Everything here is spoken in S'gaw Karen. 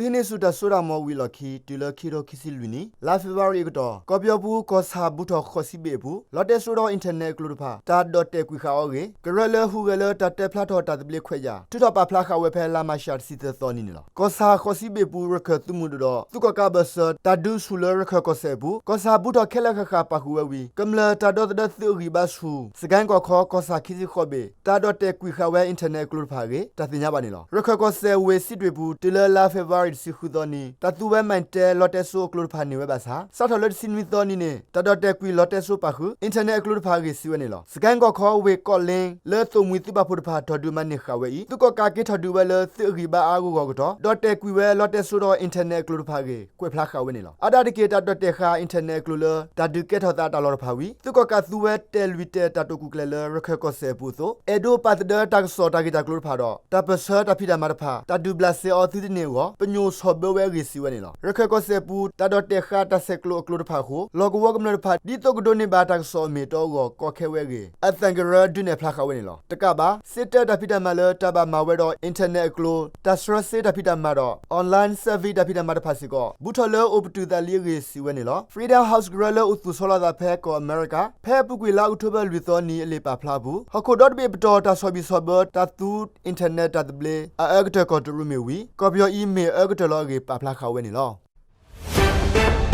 သုဟံးန့ၢ်ဆူၣ်တၢ်စိတၢ်ကမီၤဝံၤအလီၢ်ခံ တုၤလၢခံကထိခံဆံလွံၢ်နံၣ် လါဖ့ၤဘြူၤအါရံၤအကတီၢ် ကီၢ်ပယီၤပူၤ ကီၢ်ဆၣ်ဘူးထီၣ်ဃိးဆံဘ့ၣ်အပူၤ လီတဲစိဒီး internet အကျိၤတဖၣ် တၢ်ဒီၣ်တဲာ်ကွံာ်ဃာ်အီၤအဂ့ၢ် ကရၢလၢဟူးဂဲၤလၢတၢ်တဲဖျါထီၣ်တၢ်သဘျ့ခွဲးယာ် ထုးထီၣ်ပာ်ဖျါဃာ်ဝဲဖဲလါမးရှးတဆံသၢသီနံၤန့ၣ်လီၤ. ကီၢ်ဆၣ်ဃိးဆံဘ့ၣ်ပူၤ ရခၢၣ်သုးမုၢ်ဒိၣ်ဒီး သုးကီၣ်ကးအဘၢၣ်စၢၤ တၢ်ဒုးဆူၣ်လၢရခၢၣ်ကီၢ်စဲၣ်အပူၤ ကီၢ်ဆၣ်ဘူးထီၣ်ခဲလၢာ်ဃၣ်ဃၣ်ပာ်ဃုာ်ဝဲဝံၤ ကမျၢၢ်တၢ်ဒီသဒၢသုးအဂံၢ်ဘါဆူၣ် စကဲၣ်ကီၢ်ခီ ကီၢ်ဆၣ်ခံဆံဃိးဘ့ၣ် တၢ်ဒီၣ်တဲာ်ကွံာ်ဃာ်ဝဲ internet အကျိၤတဖၣ်အဂ့ၢ် တၢ်သ့ၣ်ညါဘၣ်န့ၣ်လီၤ. ရခၢၣ်ကီၢ်စဲၣ်ဝ့ၢ်စံးတွ့ၣ်ပူၤ တုၤလၢလါဖ့ၤဘြူၤအါရံၤတဆံဃုသီနံၤ တၢ်သူဝဲ Mytel လီတဲစိအကျိၤတဖၣ်န့ၢ်ဝဲဘၣ်ဆၣ် စးထီၣ်လၢတဆံနွံသီနံၤန့ၣ် တၢ်ဒီၣ်တဲာ်ကွံာ်လီတဲစိပာ်ဃုာ် internet အကျိၤတဖၣ်အဂ့ၢ် စံးဝဲန့ၣ်လီၤ. စကဲၣ်ကီၢ်ခီဝ့ၢ်ကီးလ့ လၢသိၣ်မှံၤသုးပာ်ဖှိၣ်တဖၣ်ထီၣ်ဒုးမၤန့ၢ်ဃာ်ဝဲအံၤ သုးကီၣ်ကးက့ၤထီၣ်ဒုးဝဲလၢသုးအဂံၢ်ဘါအါအါဂီၢ်ဂီၢ်အကတီၢ် ဒီၣ်တဲာ်ကွံာ်ဝဲလီတဲစိဒီး internet အကျိၤတဖၣ်အဂ့ၢ် ကွဲးဖျါဃာ်ဝဲန့ၣ်လီၤ. အါဒၣ်တက့ၢ် တၢ်ဒီၣ်တဲာ်ဃာ် internet အကျိၤလၢ တၢ်ဒုးကဲထီၣ်သးတၢ်လီၢ်တဖၣ်ဝံၤ သုးကီၣ်ကးသူဝဲတဲာ်လွံၢ်တဲာ်တၢ်တိာ်ကူၣ်ကျဲၤလၢရခၢၣ်ကီၢ်စဲၣ်အပူၤအသိး အဲၣ်ဒိးပာ်သဒၢတၢ်ကစီၣ်တၢ်ဂ့ၢ်တၢ်ကျိၤတဖၣ်ဒီး တၢ်ပၢၢ်ဆၢတၢ်ဖံးတၢ်မၤတဖၣ် တၢ်ဒုးဘျးစဲအီၤသုတန့ၢ်အဂီၢ် ပညိၣ်ဆီၣ်ဘၢဝဲအဂ့ၢ် စံးဝဲန့ၣ်လီၤ. ရခၢၣ်ကီၢ်စဲၣ်ပူၤ တၢ်ဒီၣ်တဲာ်ဃာ်တၢ်ဆဲးကျိးအကျိၤတဖၣ်အဃိ လီၢ်ကဝီၤကမျၢၢ်တဖၣ် ဒ်သိးကဒိးန့ၢ်ဘၣ်တၢ်ကစီၣ်အမ့ၢ်အတီအဂီၢ် ကီခဲဝဲအဂ့ၢ် အသၣ်ကရၢဒုးနဲၣ်ဖျါဃာ်ဝဲန့ၣ်လီၤ. တကးဘၣ် စ့တၢးတၢ်ဖံးတၢ်မၤလၢတၢ်ဘၣ်မၤဝဲဒီး internet အကျိၤ တၢ်ဆှၢစ့တၢ်ဖံးတၢ်မၤဒီး online service တၢ်ဖံးတၢ်မၤတဖၣ်စ့ၢ်ကီး ဘူးထီၣ်လၢအိၣ်ပတုာ်သးလံအဂ့ၢ် စံးဝဲန့ၣ်လီၤ. Freedom House ကရၢလၢအိၣ်သူၣ်ဆီလီၤသးဖဲကီၢ်အမဲရကၤ ဖဲအပူၤကွံာ်လါအီးကထိဘၢၣ်လွံၢ်သီနံၤအလံာ်ပာ်ဖျါအပူၤ ဟီၣ်ခိၣ်ဒီတဘ့ၣ်ပတီၢ် တၢ်ဆီၣ်ဘံၣ်ဆီၣ်ဘၢတၢ်သူ internet တၢ်သဘျ့ အအၢကတၢၢ်ကီၢ်တရူးမ့ၢ်ဝံၤ ကီၢ်ပယီၤအံၤမ့ၢ်အအၢကတၢၢ်လီၤအဂ့ၢ် ပာ်ဖျါဃာ်ဝဲန့ၣ်လီၤ.